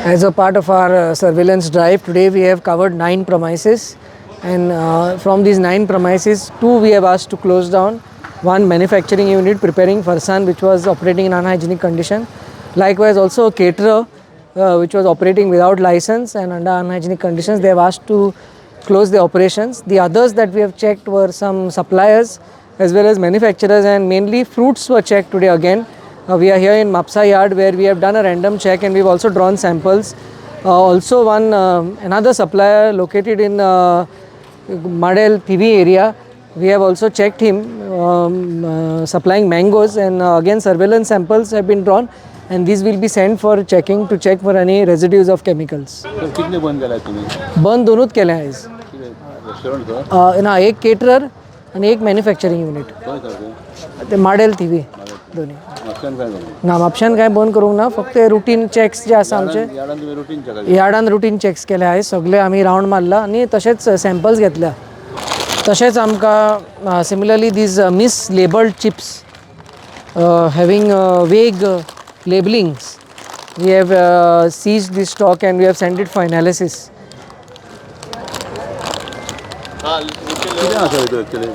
As a part of our surveillance drive, today we have covered 9 premises, and from these 9 premises, 2 we have asked to close down. 1 manufacturing unit preparing farsan, which was operating in unhygienic condition. Likewise, also a caterer which was operating without license and under unhygienic conditions, they have asked to close the operations. The others that we have checked were some suppliers as well as manufacturers, and mainly fruits were checked today again. We are here in Mapsa yard where we have done a random check and we have also drawn samples. Also one another supplier located in Madel TV area, we have also checked him supplying mangoes, and again surveillance samples have been drawn and these will be sent for checking to check for any residues of chemicals. तर कितले बंद केला तुम्ही? बंद दोनूच केले आयज. Restaurant? ना, एक केटरर आनी एक मॅन्युफॅक्चरींग युनीट. खंय सारकें? ते माडेल थिवी दोन्ही. म्हापश्यान काय जालें? ना, म्हापश्यान काय बंद करूंक ना, फक्त रुटीन चॅक्स जे आसा आमचे. यार्डान तुमी रुटीन चेक? यार्डान रुटीन चॅक्स केले आयज, सगळे आमी रावंड मारला आनी तशेंच सॅम्पल्स घेतल्या. तशेंच आमकां similarly these mislabelled chips having vague labellings, we have seized this stock and we have send it for analysis. कितें आसा भितर एक्चुअली?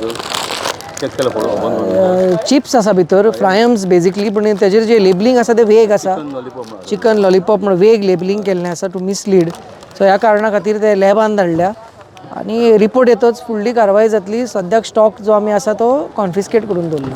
चॅक केला पळोवप बंद करून? चिप्स आसा भितर, फ्रायम्स बेजिकली, पूण तेजेर जे लेबलिंग आसा ते वेग आसा. लॉलीपॉप म्हळ्यार. चिकन लॉलीपॉप म्हण वेग लेबलिंग केल्लें आसा टू मिसलीड. सो ह्या कारणा खातीर ते लॅबान धाडल्या आनी रिपोर्ट येतच फुडली कारवाय जातली. सद्याक स्टॉक जो आमी आसा तो कॉन्फिस्केट करून दवरला.